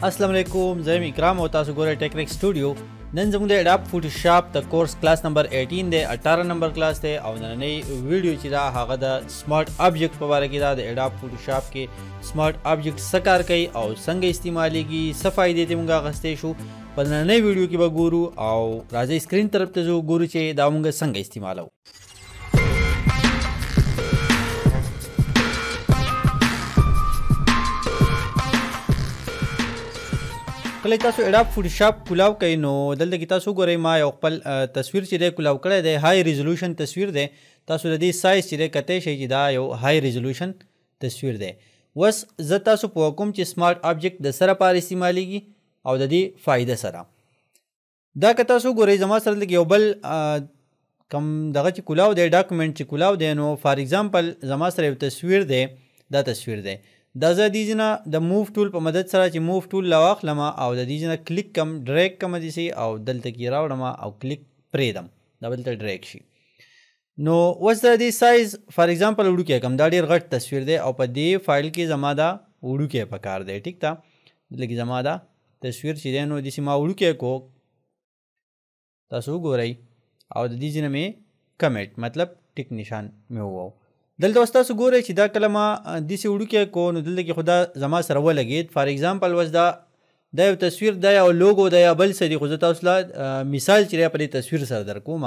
السلام علیکم، زه یم اکرام او تاسو ګورئ ټیکنیک سټوډیو. نن زموږ د اډاپ فوټوشاپ د کورس کلاس نمبر 18 دی، 18 نمبر کلاس دی او نننۍ ویډیو چې دا هغه د سمارټ ابجیکټ په باره کې ده. د اډاپ فوټوشاپ کې سمارټ ابجیکټ څه کار کوي او څنګه استعمالیږي، څه فایدې ترې موږ اخیستی شو، په نننۍ ویډیو کې به ګورو. او راځئ سکرین طرف ته ځو، ګورو چې دا موږ څنګه استعمالوو. کله تاسو اډاپ فوټوشاپ کولاو کوئ نو دلته کې تاسو ګورئ ما یو خپل تصویر چې دی کولاو کړی دی، های ریزولوشن تصویر دی. تاسو د دې سایز چې دی کتی شئ چې دا یو های ریزولوشن تصویر دی. اوس زه تاسو پوه کوم چې سمارټ ابجیکټ د څه لپاره استعمالیږي او د دې فایده سره. دا که تاسو ګورئ زما سره دلته یو بل کم دغه چې کولاو دی، ډاکومنټ چې کولاو دی، نو فار اگزامپل زما سره یو تصویر دی، دا تصویر دی. دا زه دې ځینه د موو ټول په مدد سره چې موو ټول لا واخلم او د دې ځینه کلیک کم، ډریک کم داسې او دلته کې راوړم او کلیک پرېږدم، دا به دلته ډریک شي. نو اوس د دې سایز فار اگزامپل وړوکی کم، دا ډېر غټ تصویر دی او په دې فایل کې زما دا وړوکی پکار دی، ټیک ده. دلته کې زما دا تصویر چې دی نو داسې ما وړوکی کو، تاسو وګورئ، او د دې ځینه مې کمیټ مطلب ټیک نشان مې وواو. دلته اوس تاسو ګورئ چې دا کله ما داسې وړوکی کو نو دلته کې خو دا زما سره ولګېد. فار اگزامپل اوس دا یو تصویر دا یو لوګو دا یا بل څه دی، خو زه تاسو له مثال چې دی په دې تصویر سره در کوم.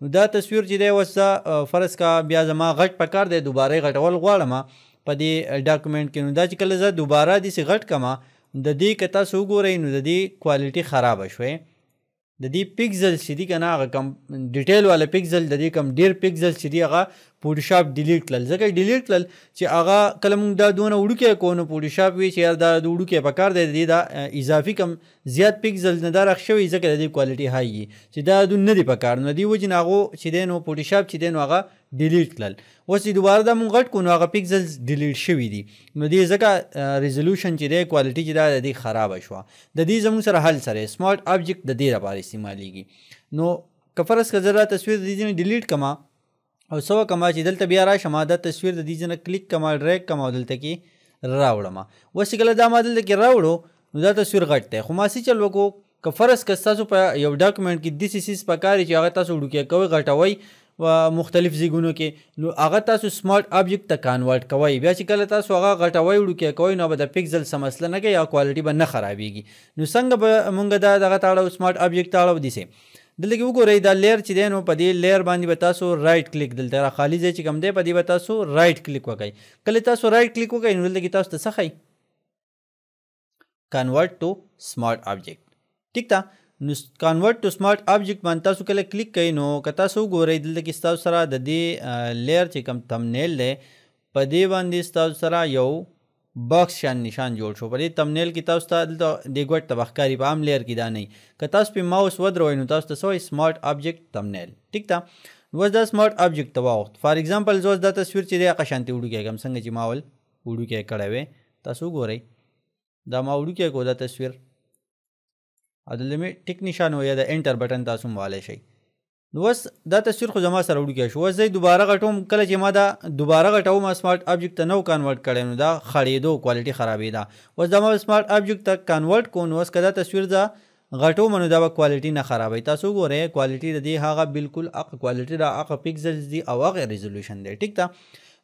نو دا تصویر چې دی اوس دا فرض کا بیا زما غټ پکار دی، دوباره یې غټول غواړم په دې ډاکومنټ کې. نو دا چې کله زه دوباره داسې غټ کړم د دې که تاسو وګورئ نو د دې کوالټي خرابه شوې. د دې پیکسل چې دي که نه هغه کم ډیټیل والا پیکسل، د دې کم ډېر پیکسل چې دي هغه فوټوشاپ ډیلیټ کړل. ځکه یې ډیلیټ کړل چې هغه کله موږ دا دونه وړوکی کوو نو فوټوشاپ وی چې یار دا د وړوکی پکار دی، د دې دا اضافي کم زیات پیکسل نه دا راخ شوی، ځکه د دې کوالټي های وي چې دا دون نه دی پکار. نو د دې وجې نه هغو چې دی نو فوټوشاپ چې دی نو هغه ډیلیټ کړل. اوس چې دوباره دا موږ غټ کړو نو هغه پیکسلز ډیلیټ شوي دي. نو دې ځکه ریزولوشن چې دی کوالټي چې ده د دې خرابه شوه. د دې زموږ سره حل سره سمارټ ابجیکټ د دې لپاره استعمالیږي. نو که فرض که زه دا تصویر د دې ځینې ډیلیټ کړم او څه وکړم چې دلته بیا راشم دا تصویر د دې ځینې کلیک کړم، ډریک کړم او دلته کې راوړم. اوس چې کله دا ما دلته کې راوړو نو دا تصویر غټ دی، خو ما څه چل وکړو که فرض که ستاسو په یو ډاکومنټ کې داسې څیز پکار چې هغه تاسو وړوکی کوئ، غټوئ و مختلف ځایونو کې، نو هغه تاسو سمارټ ابجیکټ ته کانورټ کوئ. بیا چې کله تاسو هغه غټوئ وړوکی کوئ نو به د پیکسل څه مسله نه کوي او کوالټي به نه خرابېږي. نو څنګه به مونږ دا دغه ته اړو، سمارټ ابجیکټ ته اړو؟ داسې دلته کې وګورئ دا لیر چې دی نو په دې لیر باندې به تاسو رایټ کلیک، دلته را خالي ځای چې کوم دی په دې به تاسو رایټ کلیک وکړئ. کله تاسو رایټ کلیک وکړئ نو دلته کې تاسو ته څه ښایي؟ کانورټ ټو سمارټ ابجیکټ، ټیک ده. نو کانورټ ټو سمارټ ابجیکټ باندې تاسو کله کلیک کوئ نو که تاسو وګورئ دلته کې ستاسو سره د دې لیر چې کوم تمنیل دی په دې باندې ستاسو سره یو باکس شان نشان جوړ شو. په دې تمنیل کې تاسو ته دلته دې ګوټ ته به ښکاري، په عام لیر کې دا نه وي. که تاسو پې ماوس ودروئ نو تاسو ته څه وایي؟ سمارټ ابجیکټ تمنیل، ټیک ده. نو اوس دا سمارټ ابجیکټ ته واوښت. فار اگزامپل زه اوس دا تصویر چې دی هغه شانتې وړوکی کړم، څنګه چې ما اول وړوکی کړی وی. تاسو وګورئ دا ما وړوکی کړو دا تصویر او دلته مې ټیک نشان و یا د انټر بټن تاسو هم والی شئ. نو اوس دا تصویر خو زما سره وړوکی شو. اوس زه یې دوباره غټوم. کله چې ما دا دوباره غټوم سمارټ ابجیکټ ته نه و کانورټ کړی نو دا خړېدو، کوالټي خرابېده. اوس دا ما سمارټ ابجیکټ ته کانورټ کړو نو اوس که دا تصویر زه غټوم نو دا به کوالټي نه خرابوي. تاسو وګورئ کوالټي د دې هغه بالکل هغه کوالټي ده، هغه پیکسلز دي او هغه ریزولوشن دی، ټیک ده.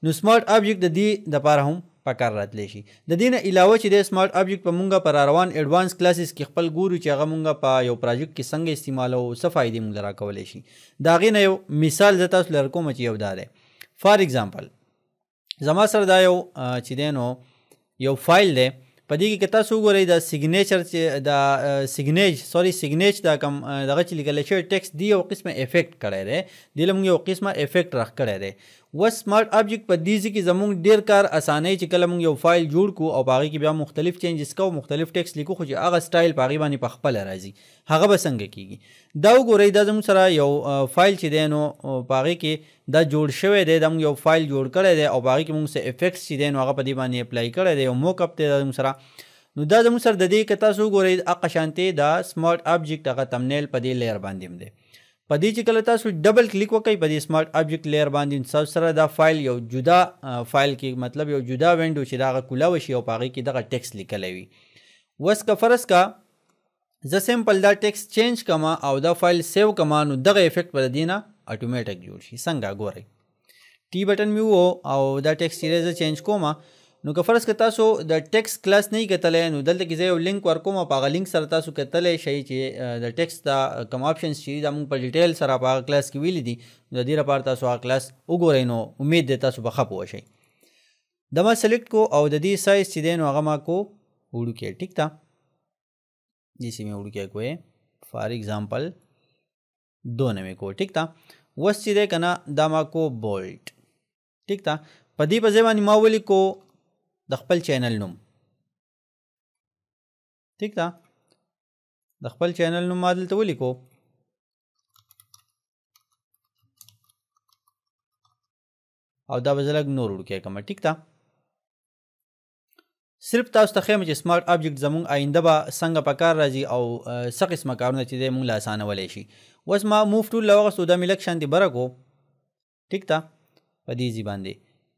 نو سمارټ ابجیکټ د دې دپاره هم پکار راتلی شي. د دې نه علاوه چې د سمارټ ابجیکټ په مونږه پر روان اډوانس کلاسز کې خپل ګورو چې هغه مونږه په یو پروجیکټ کې څنګه استعمالوو، څه فایدې مونږ راکولی شي. د هغې نه یو مثال زه تاسو له کوم چې یو دا دی. فار اگزامپل زما سره دا یو چې دی نو یو فایل دی. په دې کې که تاسو وګورئ دا سیګنیچر چې دا سیګنیج سوري سیګنیچ دا کوم دغه چې لیکل شوی ټیکسټ دی یو قسمه افیکټ کړی دی، دې له مونږ یو قسمه افیکټ راښکلی دی. اوس سمارټ ابجیکټ په دې ځای کې زمونږ ډېر کار اسانوي چې کله مونږ یو فایل جوړ کړو او په هغې کې بیا مختلف چینجز کوو، مختلف ټیکسټ لیکو، خو چې هغه سټایل په هغې باندې په خپله راځي هغه به څنګه کېږي؟ دا وګورئ دا زمونږ سره یو فایل چې دی نو په هغې کې دا جوړ شوی دی، دا مونږ یو فایل جوړ کړی دی او په هغې کې مونږ څه افیکټس چې دی نو هغه په دې باندې اپلای کړی دی، یو موک اپ دی دا زمونږ سره. نو دا زمونږ سره د دې که تاسو وګورئ هغه شانتې دا سمارټ ابجیکټ هغه تمنیل په دې لیر باندې هم دی. په دې چې کله تاسو ډبل کلیک وکړئ په دې سمارټ ابجیکټ لیر باندې تاسو سره دا فایل یو جدا فایل کې مطلب یو جدا وینډو چې دا هغه کولاو شي او په هغې کې دغه ټیکسټ لیکلی وي. وس که فرض کا زه simple دا text change کما او دا فایل save کما، نو دغه effect به د دې نه اتوماتیک جوړ شي. څنګه؟ ګورئ، T button مې وو او دا text چې زه change کوم، نو که فرض که تاسو د text کلاس نه کتلی، نو دلته کې زه یو لینک ورکوم، په هغه لینک سره تاسو کتلی شئ چې د text دا کوم options چې دا موږ په detail سره په هغه کلاس کې ویلي دي. نو د دې لپاره تاسو هغه کلاس وګورئ، نو امید دی تاسو به ښه پوه شئ. دا ما select کو او د دې سایز چې دی نو هغه ما کو وړوکی، ټیک ده، داسې مې وړوکی کوی، for example دونه مې کو، ټیک ده. اوس چې دی که نه دا ما کو bold، ټیک ده. په دې په ځای باندې ما ولیکو د خپل چینل نوم، ټیک ده، د خپل چینل نوم ما دلته ولیکو. او دا به زه لږ نور وړوکی کړم، ټیک ده. صرف تاسو ته ښیم چې smart object زموږ آینده به څنګه په کار راځي او څه قسمه کارونه چې دی موږ له اسانولی شي. اوس ما move tool راواخیستو، دا مې لږ شانتې بره کو، ټیک ده، په دې ځای باندې.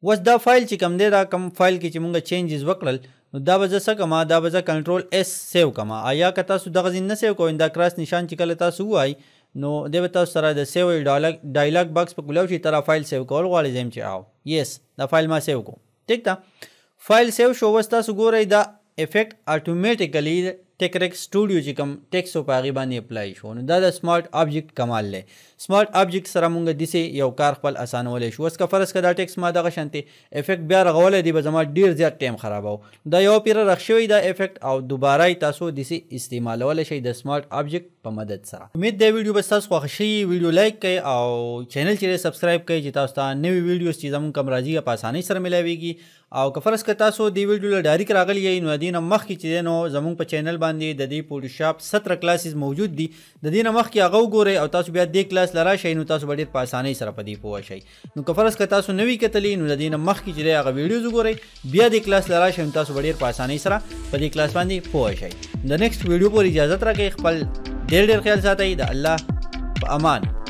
اوس دا فایل چې کوم دی، دا کوم فایل کې چې موږ changes وکړل، نو دا به زه څه کړم؟ دا به زه control S save کړم. یا که تاسو دغه ځای نه save کوئ، دا cross نشان چې کله تاسو ووایئ، نو دی به تاسو سره د save dialog box په کولاو شي، ته دا فایل save کول غواړې؟ زه یم چې او yes، دا فایل ما save کو، ټیک ده. فایل save شو. اوس تاسو ګورئ دا effect automatically ټیکریک سټوډیو چې کوم text په هغې باندې apply شو. نو دا د smart object کمال دی. smart object سره مونږ داسې یو کار خپل اسانولی شو. اوس که فرض که دا text ما دغه شانتې effect بیا رغولی دی، به زما ډېر زیات time خراباو. دا یو پیره رغ شوی دا effect او دوباره یې تاسو داسې استعمالولی شئ د smart object په مدد سره. امید دی ویډیو به ستاسو خوښه شي. ویډیو like کړئ او چینل چې subscribe کړئ چې تاسو ته نوې videos چې زموږ کوم راځي په اسانۍ سره میلاویږي. او که فرض که تاسو دې ویډیو له direct راغلي یئ، نو د دې نه مخکې چې دی نو زموږ په چینل باندې د دې فوټوشاپ 17 classes موجود دي، د دې نه مخکې هغه وګورئ او تاسو بیا دې کلاس له راشئ، نو تاسو به ډېر په اسانۍ سره په دې پوه شئ. نو که فرض که تاسو نه وي کتلي، نو د دې نه مخکې چې دی هغه videos وګورئ، بیا دې کلاس له راشئ، نو تاسو به ډېر په اسانۍ سره په دې کلاس باندې پوه شئ. د next video پورې اجازت راکړئ، خپل ډېر ډېر خیال ساتئ، د الله په امان.